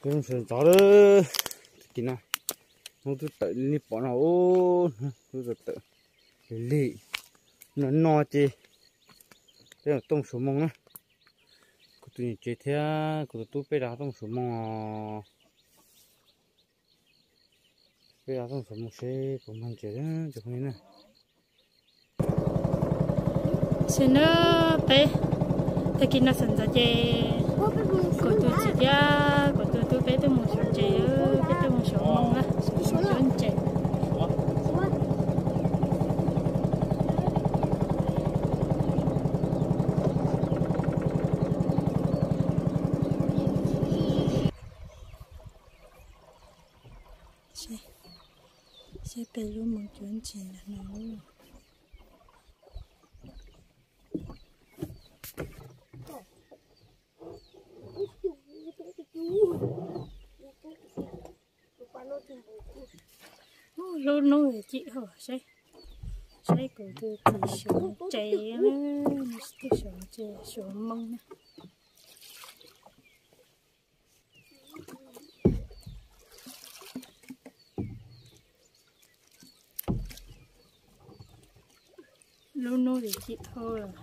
Ntxov ntxov, tag kis no Hmoob twb tawm li nej pom no, twb tawm lig lig. No no ces peb tooj suav moo na. Kuv tus niam tsev thiab kuv tus tub peb rau tooj suav moo os. Peb rau tooj suav moo seb puas mag ntses cov phooj ywg na. Ces na, peb tag kis no sawv ntxov ces kuv tus txiv thiab kuv tus tub peb twb mus xyuas ntses, peb twb mus xyuas moo na, xyuas moo xyuas ntses. Seb peb lub moo cuab ntses ntawm no. Lub hnub cim hos saib, saib kuv tus txiv xyuas ntses, twb xyuas ntses xyuas moo na. Lub hnub cim hos.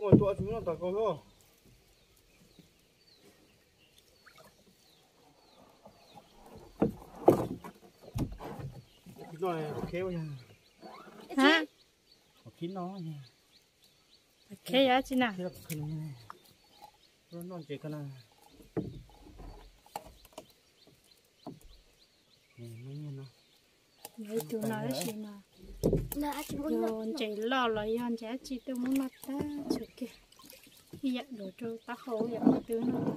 Ua mas tua tsis muaj noj tas koj hos. Khib no, khib yog. Khib no, khib yog tsi na? Noj ntses ko na. Yog ib tug no tab sis mas yog ntses loj los yog ntses dab tsi tuaj muab noj tag txhua kiag. Ib yam dua rau taub hau yam qhov twg no li.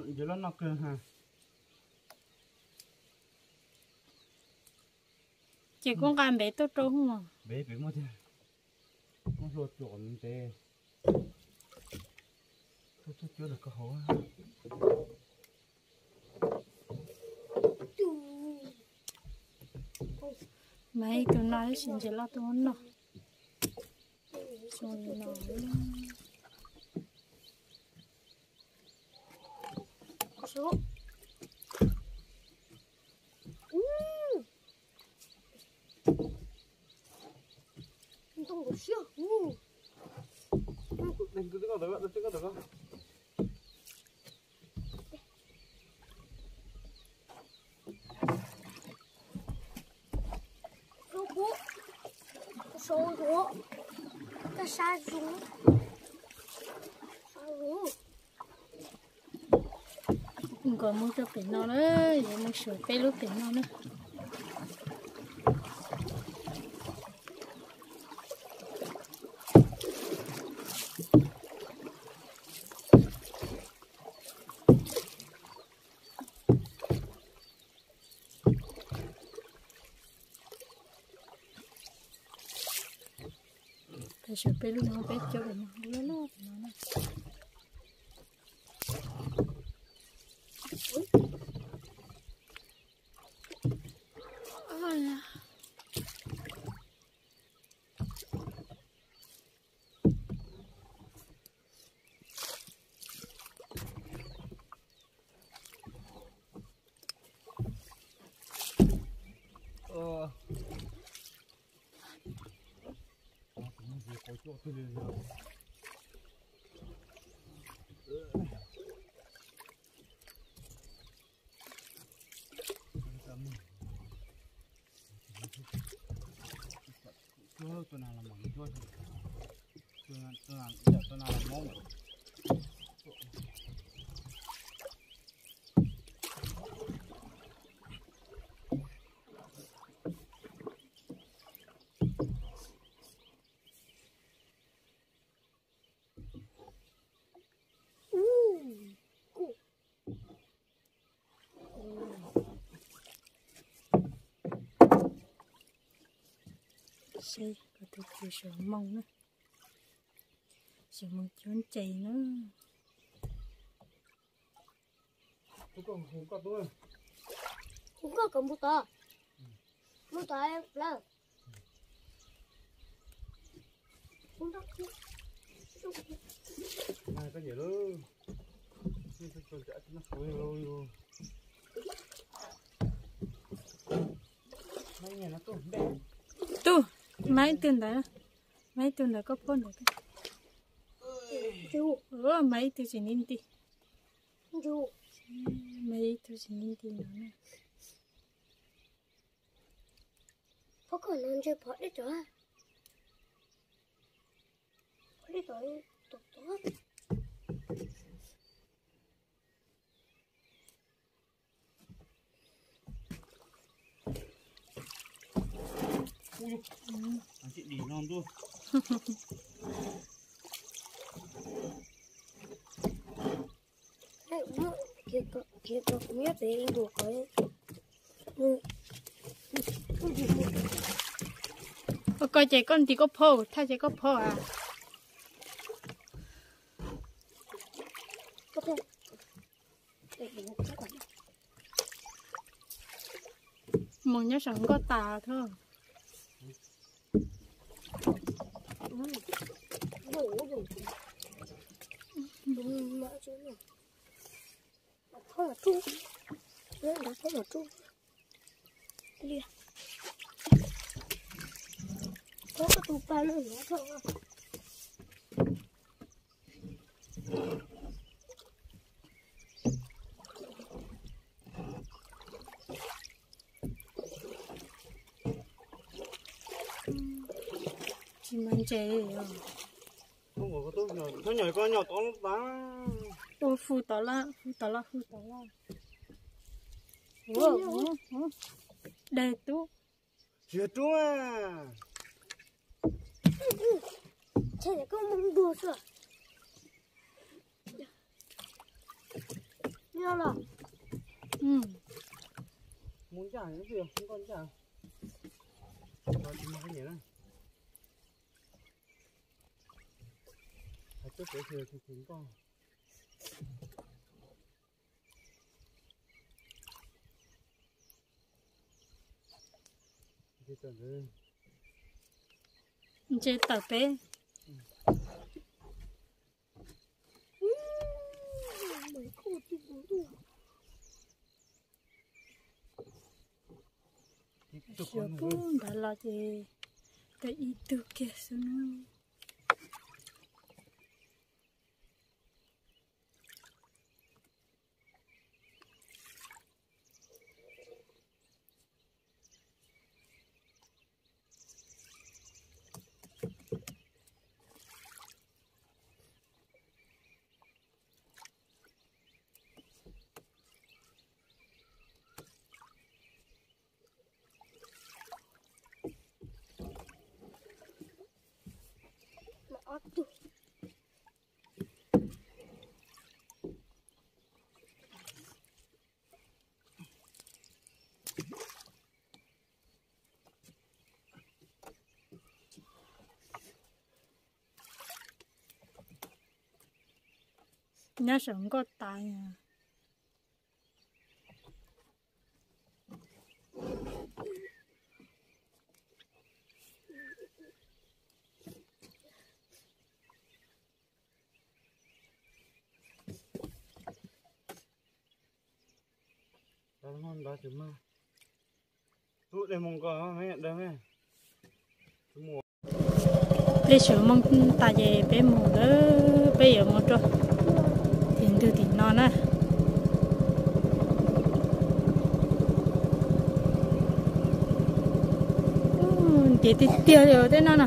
Ntses loj no kawg ha. Ces kuv nqa npev tuaj rau hos. Npev pem muaj tiag. Muab hlua tsuam ntev. Tuaj cuab lawm koj hauv. Mas ib tug no tab sis ntses loj tuaj muab noj. Zoo li no. Nkawd mus rau pem no na, yuav mus xyuas peb lub pem no na. Tam sim peb lub no peb cov pem no loj loj no na. Tua na los mov, tua na los mov. Koj tus kwv Suav Moos na, Suav Moos cuab ntses na. Hu koj kom mus tod, mus tod lawm. Tub, mas ib tug ntawd, mas ib tug ntawd koj phob ntawd. Mas ib tug tsis nti nti, mas ib tug tsis nti nti no. Phob koj no ntshe phob dej tod, phob dej tod, tod tod. Ua koj ces koj nti koj phob, thaj ces koj phob a. Moos nyob saum nkoj tas thiab. Tsis mas ntses. Ua fu tod laj, fu tod laj, fu tod laj. Dej tub. Tsis yog tub. Mus ncaj, nkoj ncaj. Tsis mas nyiam na. Hais tub pem nkoj. Ntses tawm peb. Xyov pub nrad los ces tau ib tug kiag xwb na. Nyob saum nkoj tas. Peb sawv moo tas ces peb mus lawm, peb yuav mus rau tim ntug tim no na. Ntev tiag tiag li tej no na.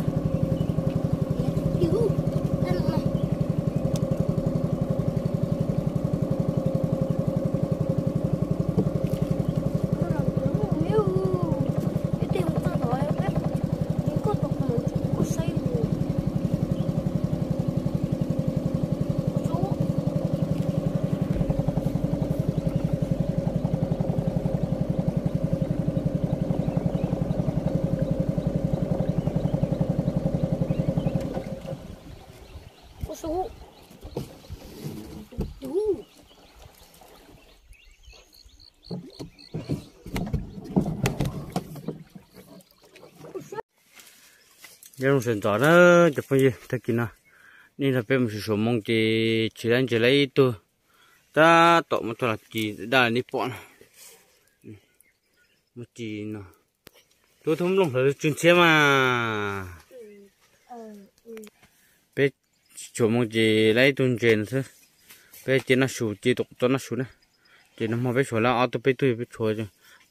Nyob zoo sawv ntxov na cov phooj ywg, tag kis no nej nrog peb mus suav suav moo ces tsis laib ntses laib ib tug, tab tom muab tau los ci daj li nej pom no. Muab ci no, tub thub nplooj hlawv tsw ntxhiab mas. Peb suav moo ces laib ib tug ntses no xwb. Peb cia noj su, cia tus quav txob noj su na. Ces nag hmo peb suav lawm ob tug peb tug, peb tshuav,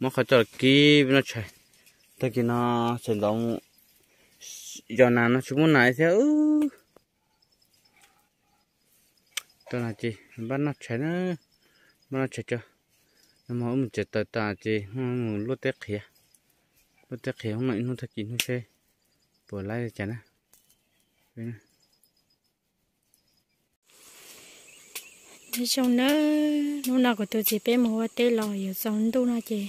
muab qhov coj los kib peb noj tshais. Tag kis no sawv ntxov yos nas no tsis muaj nas thiab. Tau no ces npaj noj tshais na, npaj noj tshais tso. Nag hmo wb mus txiav taws tas ces mus luaj teb qhiav, luaj teb qhiav hoob no ib hnub tag kis hnub seb puas laib li cas na. Nyob zoo nawb, hnub no kuv tus txiv peb mus ua teb los yuav tsaus ntuj no ces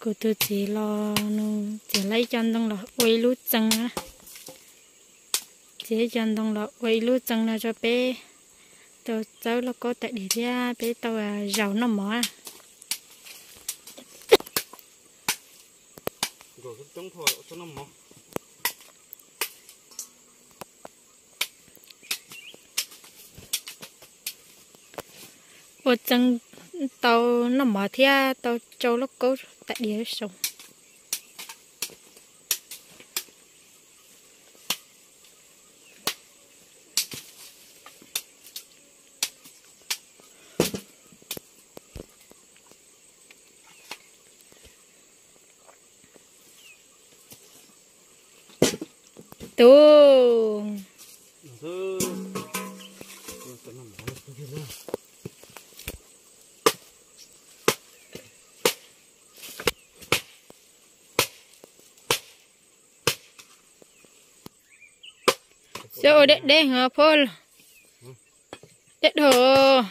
kuv tus txiv los nws txiav lawm ib co ntoo los ua ib lub txee na. Txiav ib co ntoo los ua ib lub txee no rau peb tau txawb lauj kaub tais diav thiab peb tau zaum noj mov. Ua txee tau noj mov thiab tau tsau lauj kaub tais diav saum. Tus xyov ua deb deb heev phauj, deb dhau.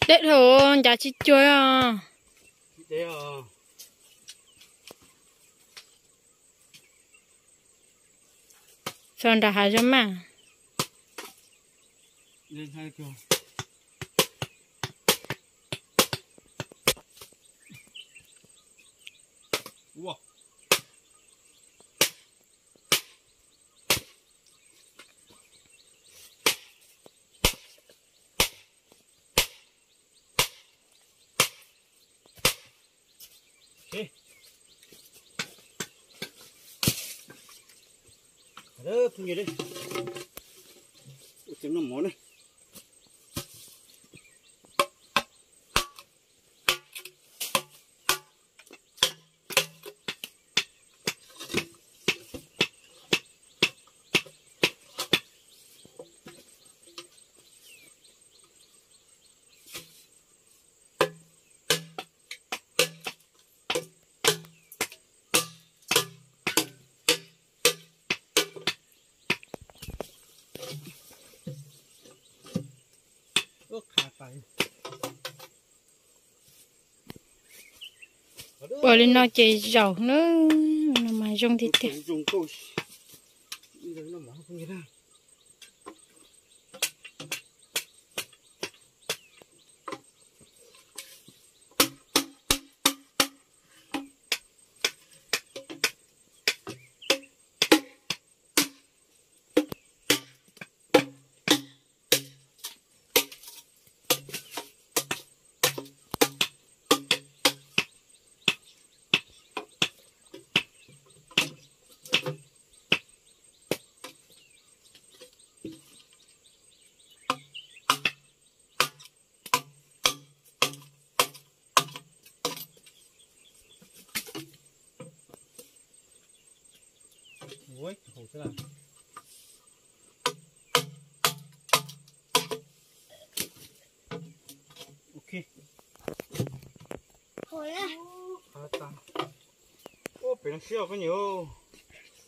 Deb dhau, ncav tsis cuag. Txog nram hav zoov mas. Phooj ywg, ua tsev noj mov na. Ua li no ces zaum na, no mas zoo tiag tiag.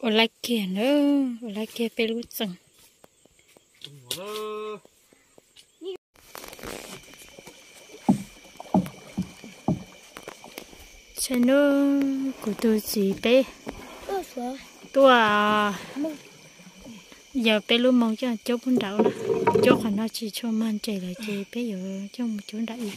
Ua laib kiag na, ua laib kiag peb lub txee. Saib na, kuv tus txiv peb tuaj yawm peb lub moo coj cub pub nraud na. Cuab qhov no tsis tshua mag ntses lawm ces peb yuav coj mus cuab nram i.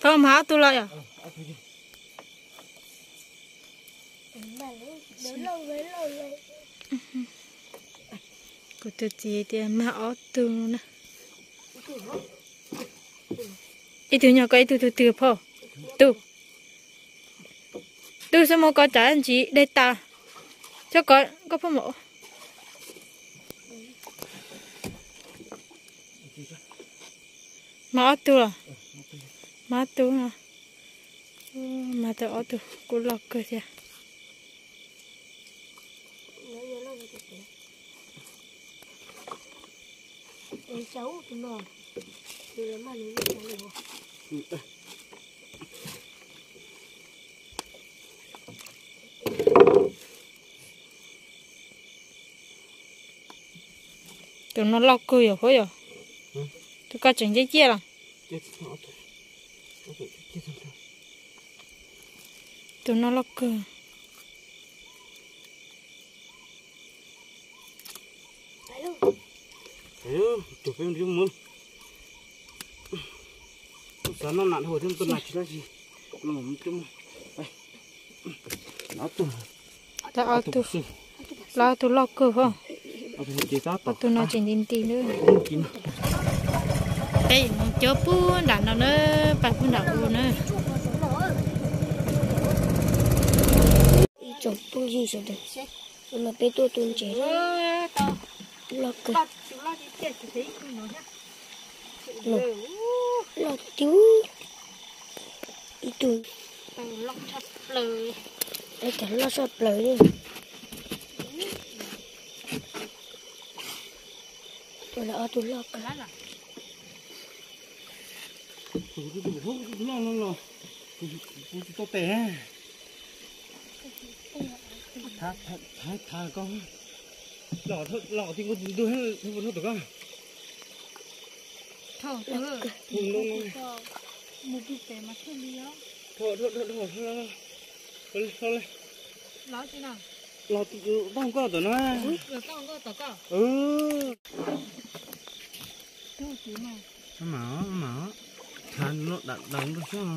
Thov mas ob tug los yom. Kuv tus txiv tias mag ob tug na. Ib tug nyob koj ib tug tus twg phauj? Tus, tus xwb mus koj tsam ntsis dej tas. Coj koj, koj phauj mus. Mag ob tug los? Mag ob tug no. Mag tau ob tug kuj loj kawg thiab. Tus no loj kawg yom, yog tus koj tseem ciaj ciaj los? Tus no loj kawg. Tus peb mus mus. Xav noj nas dhau thiab, tus nas tsis laj tsis. Ob tug, ob tug loj kawg hos. Ob tug no tseem nti nti na. Peb yuav mus cuab pub nram no na, pab pub nram u na. Ib tsoom phooj ywg sawv daws, no peb tuaj tu ntses loj kawg. Loj tiag, ib tug, cov loj tshaj plaws li. Tus lawm ob tug loj kawg. Kuv tsis tau tes. Thav, thav koj. Los, los tib nkuj ntug thiab puas dhau tom koj. Dhau, dhau, dhau, dhau. Los tau nkoj tom no. Mas, mas, thav no dam dam nkoj xwb.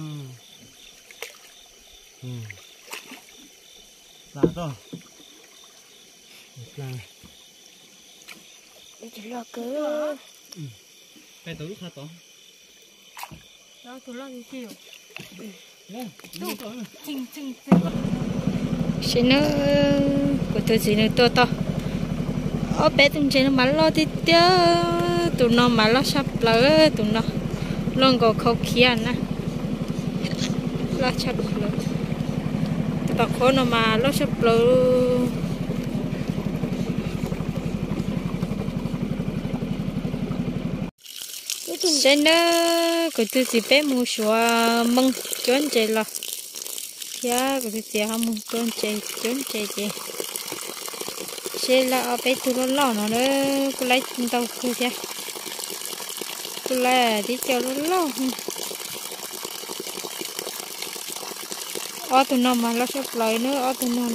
Tag tso. Loj kawg. Tus loj tiag tiag. Sim no kuv tus txiv nws tua tau ob peb tug ntses no mas loj tiag tiag. Tus no mas loj tshaj plaws, tus no loj nkaus khau khiav na. Loj tshaj plaws. Tus pam qhuav no mas loj tshaj plaws. Seb nawb, kuv tus txiv peb mus suav moo cuab ntses los thiab, kuv tus txiv ho mus tua ntses cuab ntses ces seb laj ob peb tug loj loj no na, kuj laib ntau kawg thiab. Kuj laib tib co loj loj. Ob tug no mas loj tshaj plaws na, ob tug no.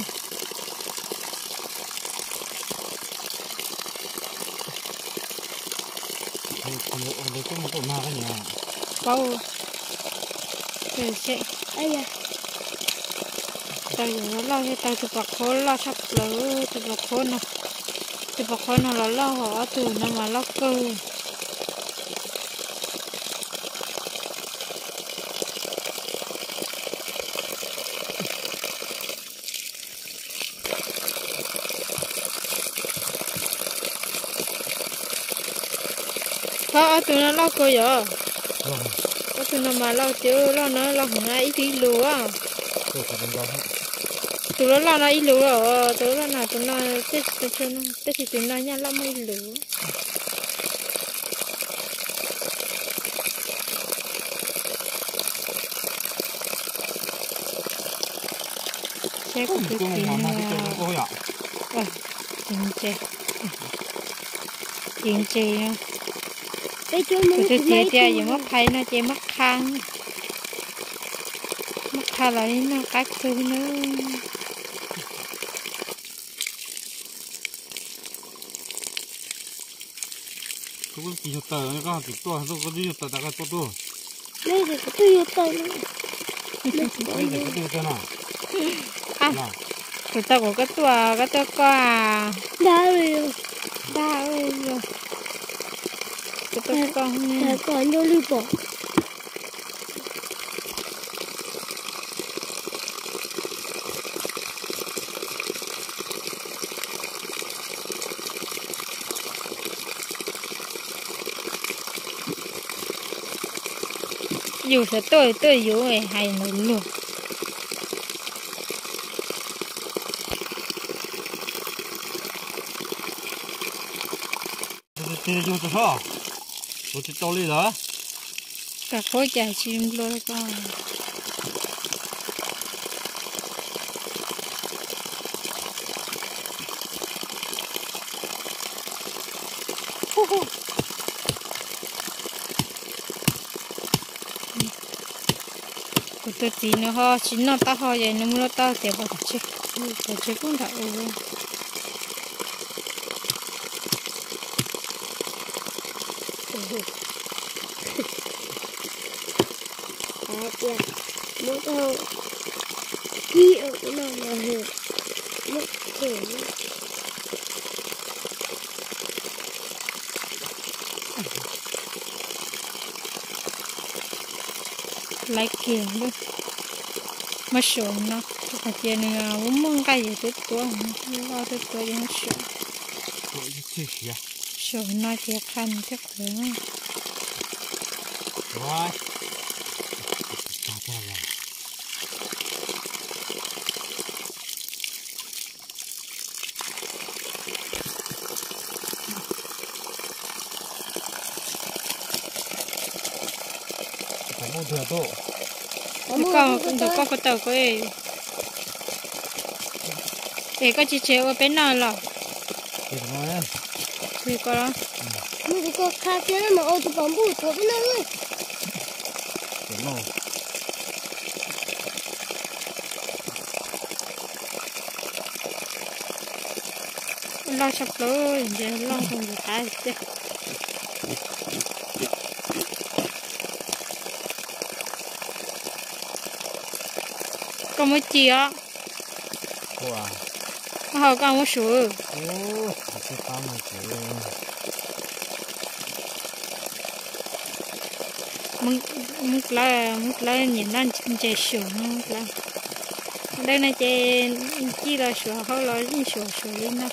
Paub. Tau yuav loj loj thiab, tau tus pam qhuav loj tshaj plaws, tus pam qhuav no, tus pam qhuav no los loj, ob tug no mas loj kawg. Ho ob tug no loj kawg yom. Ob tug no mas loj tiag, loj no loj heev, ib tug ib lus. Tus loj loj no ib lus, tus loj no, tus no tej, tab sis tus no nyaj loj muaj ib lus. Kuv tus txiv no, ceev ntses, ceev ntses no. Kuv tus txiv tias yuav muab phais no ces muab qha, muab qha los li no qab kawg na. Kuv twb yug taws tas koj tuaj tuaj. Kuv tau kuv koj tuaj, koj tuaj koj a. Dag, dag, kuv tuaj koj, koj nrog lwj pom. Yus xav tuaj tuaj yus hais nws luag. Tus txiv yug tau soj, kuv tsis tau li lawm. Koj qhuab cas tsis nplua koj. Kuv tus txiv nws ho tsis noj taub hau ces nws muab lub taub hau tiav pov tom tseg, pov tseg pub nram u. Hais tias muab taub hau kib ua no los muab them. Laiv kiag, muab suav no, rau qhov tias nws muaj muaj nqaij ces twb tuab, loj twb tuab ces muab suav. Suav no ces qha nws thiaj qhuav. Koj, ntawm koj ko taw ko. Es koj tsis tseg ua peb noj los? Koj los, koj qha kiag mas ua tus pom npuj thov peb noj. Loj tshaj plaws, ntshe loj rau ntawm qab tiag. Koj muab ci os. Koj hau koj muab suav. Muab dlawb, muab dlawb nyiam noj ntses suav no dlawb. Dawb no ces ci los suav, hau los yeej suav, suav li no.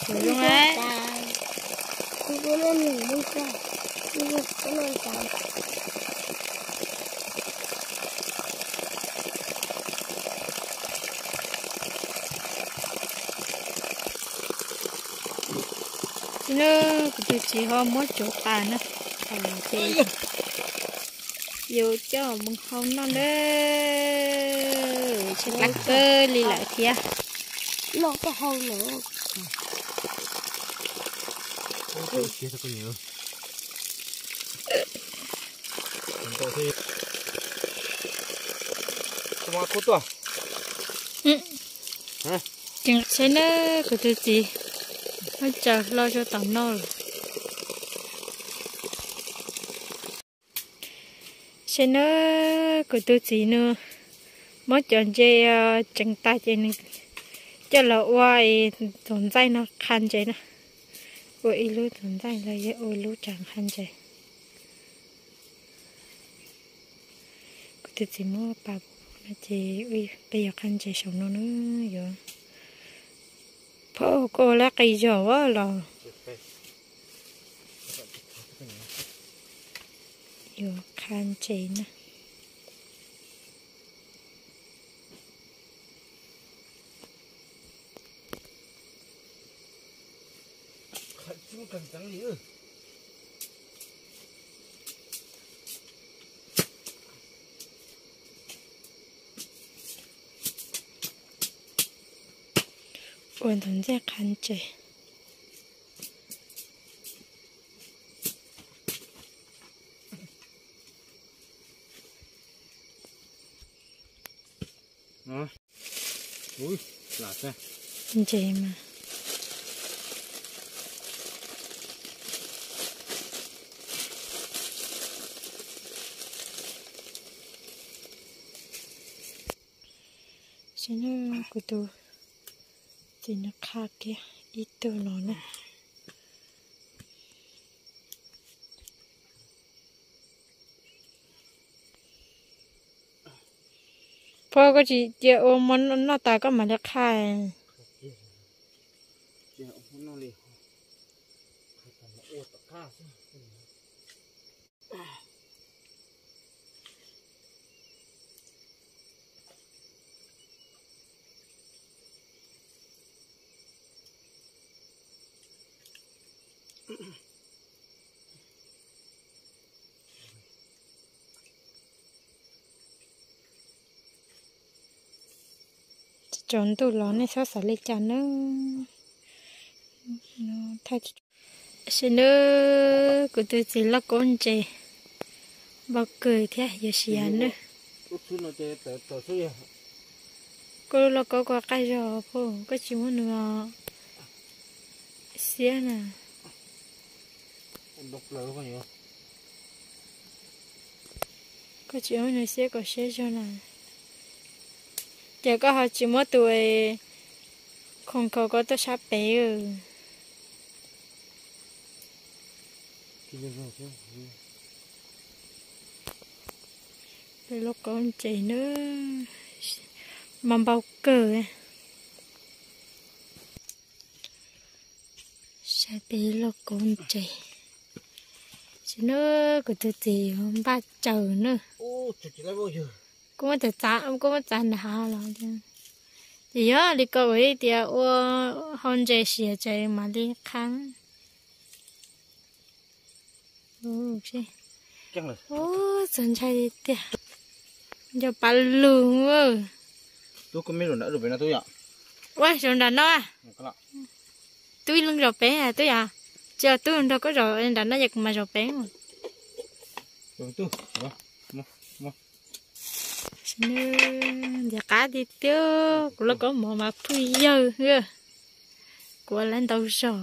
Suav zoo a. Ces na, kuv tus txiv ho muab tsuav tas na, ces yuav coj mus hau noj na. Tshaib plab kawg li lawm thiab. Noj koj hau lawm. Saib na, kuv tus txiv muab tsaws hlo rau tom no lawm. Saib na, kuv tus txiv nws muab cov ntses tseev tas ces nws coj los ua txuas ntxaij no qha ntses na. Ua ib lub txuas ntxaij los yog ua lub tseev qha ntses. Kuv tus txiv muab pas no ces peb yuav qha ntses saum no na, yuav phauj koj lab qis zog los yuav qha ntses na. Ntawm ntxij qha ntses. Ntses mas. Sim no kuv tus txiv nws qha kiag ib tug los na. Pog, koj tsis cia ua mov noj tas koj mam li qha. Tsaus ntuj los nej txhob xav li cas nawb. Sim no kuv tus txiv lauj kaub ntses npau kawg thiab yuav siav nawb. Koj lub lauj kaub koj qaij zog pog, koj tsis muab nws xiab na. Koj tsis muab nws xiab kom siab zog na. Ces koj ho tsis muab tus khoom khaus koj tuaj sab pem. Peb lauj kaub ntses na, mas npau kawg. Saib peb lauj kaub ntses. Sim no kuv tus txiv npaj caws na. Kuv muab txav, kuv muab txav nram hav los. Ces yog li ko ua ib tias ua hau ntses siav ces mam li qha. Txaus ntshai tiag. Nco pa lug. Ua zaum nram no. Tub ib leeg zaum pem tub yom. Tsis yog tub nrog koj zaum nram no, yog kuv mas zaum pem. Ntiav qab tiag tiag, kuv lauj kaub mov mas phwj yawg. Kuv ua lawv ntau zog.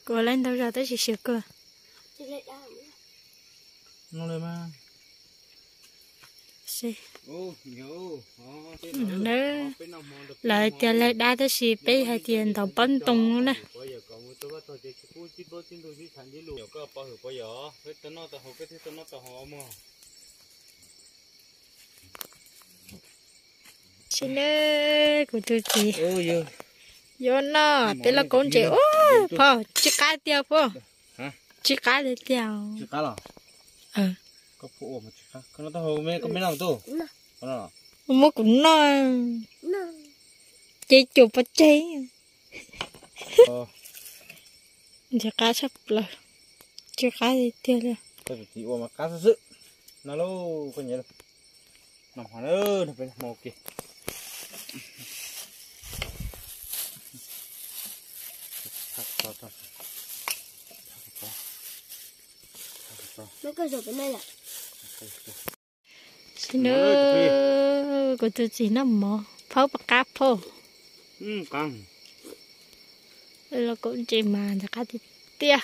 Kuv ua lawv ntau zog tab sis siav kawg. Lawv tias laig dab tab sis peb hais tias ntaus pob ntoo na. Sim no kuv tus txiv yuav noj peb lauj kaub ntses. Ub, phauj, tsw qab tiag phauj. Tsw qab tiag tiag. Muab kuv noj, ces cuam pov tseg. Ntiav qab tshaj plaws, tsw qab tiag tiag li. Sim no kuv tus txiv noj mov phauj, pab qab phauj. Lauj kaub ntses mas ntiav qab tiag tiag.